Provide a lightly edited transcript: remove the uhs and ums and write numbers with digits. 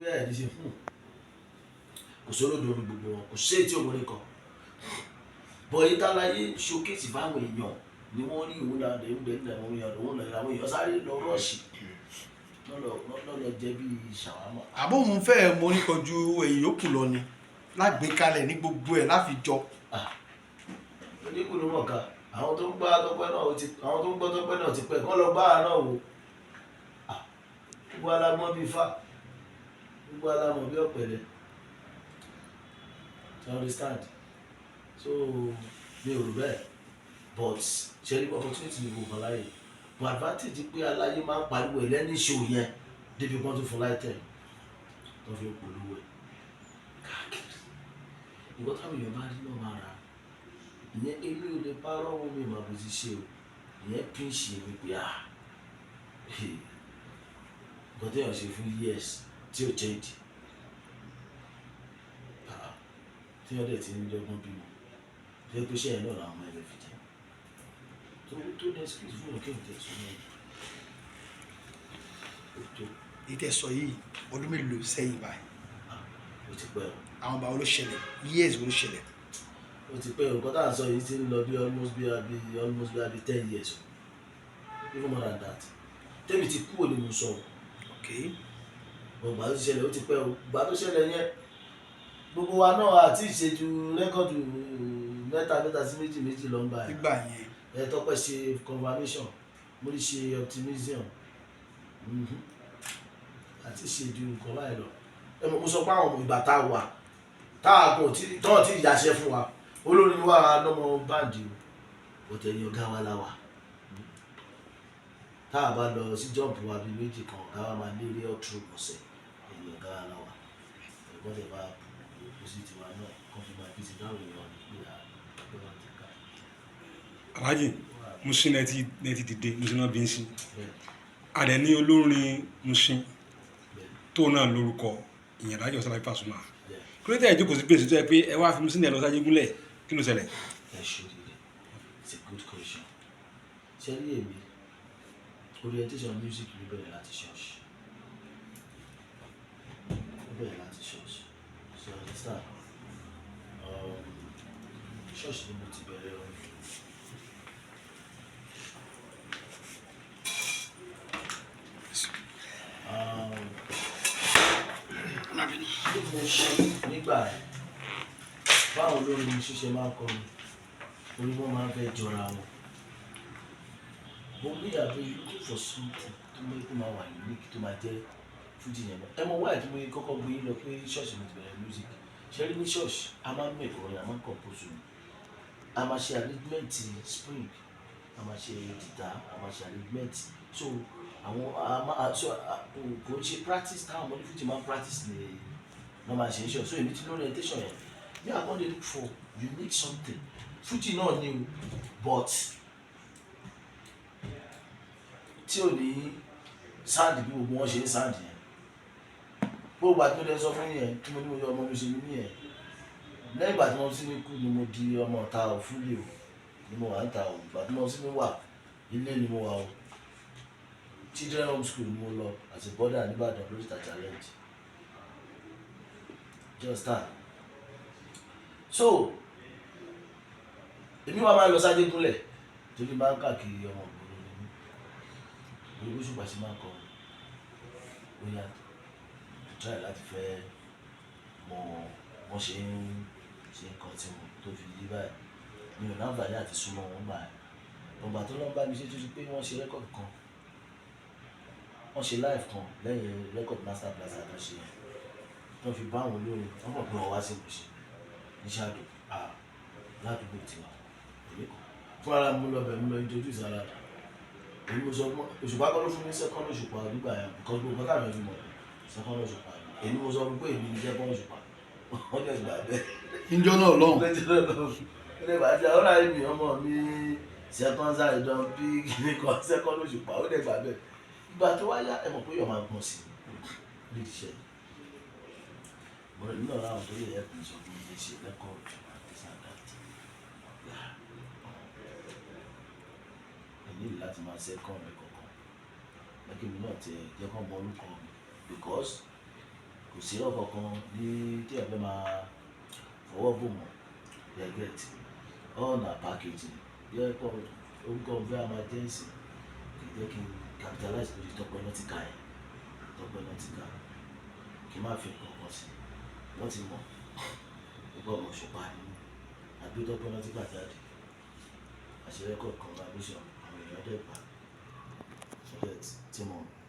Bẹ́ẹ̀ ni ṣe kò sólódo ní gbogbo wọn, kò sí èyí tí òun ní kan bọ̀. Èyí táláyé showcase fáwọn èèyàn ni wọ́n rí òun náà lè ń bẹ ní àwọn èèyàn, òun náà àwọn èèyàn sáré lọ rush lọ́lọ́ jẹ́ bí ṣàwámà. Àbóhun fẹ́ mórí kọjú èyí yòókù lọ ni lágbèékalẹ̀ ní gbogbo ẹ̀ láfijọ́. Oníkùnú mọ̀ká, àwọn tó ń gbá Tọ́pẹ́ náà ti, àwọn tó ń gbọ́ Tọ́pẹ́ náà ti pẹ́ kọ́ lọ gbá náà wò. Gbogbo alámọ̀ bíi fá, gbogbo alámọ̀ bíi ọ̀pẹ̀lẹ̀, you understand? So mi ò rò bẹ́ẹ̀, but ṣe ní opportunity ní gbogbo láyè, but advantage pé aláyé máa ń pariwo ẹ̀ lẹ́ni show yẹn débi kan tó fún láìtẹ̀ tó fi ń polówó ẹ̀ káàkiri. Ìwọ táwọn èèyàn bá rí náà máa rà ìyẹn. Èmi ò lè parọ́ ohun mi mà bó ti ṣe o. Ìyẹn pinch mi pé, ah, nǹkan téèyàn ṣe fún years tí ò change, ah, téèyàn dẹ̀ ti ń dọ́gbọ́n bímọ tó yẹ pé iṣẹ́ yẹn náà làwọn ọmọ ẹgbẹ́ fi jẹ tó ní excuse fún yàn kéèyàn tẹ̀ sún náà ó tó. Èyí tẹ́ sọ yìí, ọdún mélòó sẹ́yìn báyìí? Ó ti pẹ́ o. Àwọn báwo ló ṣẹlẹ̀? Years wo ló ṣẹlẹ̀? Ó ti pẹ́ o. Nǹkan tá à ń sọ yìí ti ń lọ bí almost bí 10 years o, even more than that. Tẹ́mi ti kúrò ní mo sọ o. Ìgbà tó ṣẹlẹ̀, ó ti pẹ́ o. Ìgbà tó ṣẹlẹ̀ yẹn, gbogbo wa náà àti ìṣèjú record mẹ́ta mẹ́ta sí méjì méjì ló ń gbà yẹn. Nígbà yẹn. Ẹ Tọ́pẹ́ ṣe Confirmation, mo ní ṣe Optimism, àti ṣèjú nǹkan báyìí lọ. Ẹ mọ̀ mo sọ pé àwọn ọmọ ìgbà tá a wà, tá a kò tí tọ́ tí ìyàṣẹ fún wa, olórin wa lọ́mọ band o, bọ̀tẹ̀ ẹ̀yìn ọ̀gá wa la wà. Tá a bá lọ sí jump wa bíi méjì kan, ọ̀gá wa máa lérè ọ̀tún ọ̀sẹ̀. Ẹ̀yìn ọ̀gá wa la wà. Ẹ̀gbọ́n tẹ̀ bá kó sí tiwa náà kó fi máa fi ti dáhùn èèyàn ní pé àgbẹ̀ wa ti ká. Alhaji Mushin ẹ ti dìde, Mushin náà bí ń sin. Bẹ́ẹ̀. Adẹ ní olórin Mushin Bẹ́ẹ̀. tó náà lórúkọ ìyẹn, Alhaji Wasila Pasuma. Bẹ́ẹ̀. Kí ló tẹ̀ ẹ́ jókòó sí gbèsè tó yẹ pé ẹ wá fi Mushin ẹ lọ sáyé gúnlẹ̀? Kí ló ṣẹlẹ̀? Ẹ ṣoríire, it's a good question. Ṣe rí èmi, orientation music mi bẹ̀rẹ̀ láti church. Ó bẹ̀rẹ̀ láti church, so you understand? Church ni mo ti bẹ̀rẹ̀ orin. Bí mo ṣe nígbà yẹn, báwọn olórin ṣíṣe máa ń kọrin, orin wọn máa ń fẹ́ jọra wọn. Mo ní àbí looking for something tó mú kó máa wà unique, tó máa jẹ́ fújì yẹn mọ́. Ẹ mọ wáyé tí mo yẹ kọ́kọ́ gbé yín lọ pé ṣọ́ọ̀ṣì mo ti bẹ̀rẹ̀ music. Ṣe rí, ní ṣọ́ọ̀ṣì, a máa ń make orin, a máa ń compose orin, a máa ṣe arrangement spring, a máa ṣe guitar, a máa ṣe arrangement. So àwọn a máa so kò ń ṣe practice táwọn ọmọdé fújì máa ń practice ní wọ́n máa ṣe é ṣe. So èmi ti ní orientation yẹn. Me, I come dey look for unique something. Fújì náà ni o, but tí ò ní sound bí gbogbo wọn ṣe ń sound yẹn. Gbogbo àti mo lè sọ fún yẹn tí mo ní mo yọ ọmọ mi ṣe ní yẹn, lẹ́yìn ìgbà tí mo sì ní kú ni mo di ọmọ ọ̀ta ò fúlẹ̀ o, ni mo wà ń ta o. Ìgbà tí mo sì ní wà ilé ni mo wà o. Children home school ni mo lọ àti border nìbàdàn lórí ìta Challenge, just that. So èmi wà máa lọ sájégúnlẹ̀ torí máa ń káàkiri. Ọmọ ìgboro ni mí. Orí bó ṣùgbọ́n ṣe máa ń kọ ó yàtọ̀. Mo try láti fẹ́ mọ wọ́n ṣe ń ṣe nǹkan tí wọn tó fi yí báyìí. Mi ò láǹfààní àti súnmọ́ wọn gbà ẹ̀. Ọgbà tó lọ́n bá mi ṣe tó ṣe pé wọ́n ṣe record kan, wọ́n ṣe live kan lẹ́yìn record Master Plaza tó ṣe yẹn, tó fi bá àwọn olórin wọ́n mọ̀ pé wọ́n wá sí Mushin ní ṣáàdù ládùúgbò tiwa. Èmi kọ́ fún ara mi lọ bẹ̀, mo lọ introduce ara mi. Èmi mo sọ fún Òṣùpá kọ́ ló fún mi second Òṣùpá nígbà yẹn, because gbogbo nǹkan táwọn ẹbí mọ̀, second Òṣùpá. Èmi mo sọ fún pé èmi ní second Òṣùpá, wọ́n dẹ̀ gbà bẹ́ẹ̀. Níjọ́ náà lọ́hùn. Lọ́jọ́ náà lọ́hùn, ó dẹ̀ gbà bẹ́ẹ̀. Ọ̀rọ̀ ayé mi, ọmọ mi second side don bí kíní kan second Òṣùpá, ó dẹ̀ gbà bẹ́ẹ̀. Ìgbà tó wáyá, ẹ mọ̀ pé yọ̀ máa gbọ̀n sí i nídìí iṣẹ́ mo rẹ̀ nínú ọ̀rọ̀ àwọn tó lè help me sọ fún mi ṣe record this and that. Ẹ nílò láti máa second rẹ̀ kọ̀ọ̀kan lẹ́kìn mi náà tiẹ̀ jẹ́ kó mọ orúkọ mi, because kò Kò sí ọkọ̀ kan ní tí ẹ fẹ́ máa fọwọ́ bò mọ́. You get all na packaging. Yẹ kọ́ orúkọ fẹ́ máa jẹ́ ìsìn, kì í jẹ́ kí n capitalize lórí Tọ́pẹ́ Nautica yẹn. Tọ́pẹ́ Nautica, kí n má fi nǹkan kan sí. Wọ́n ti mọ̀ gbogbo ọmọ Òṣùpá ni mí. Àgbé Tọ́pẹ́ Nautica jáde, àṣẹ record collaboration, àwọn èèyàn dẹ̀ gbà. So that tí mo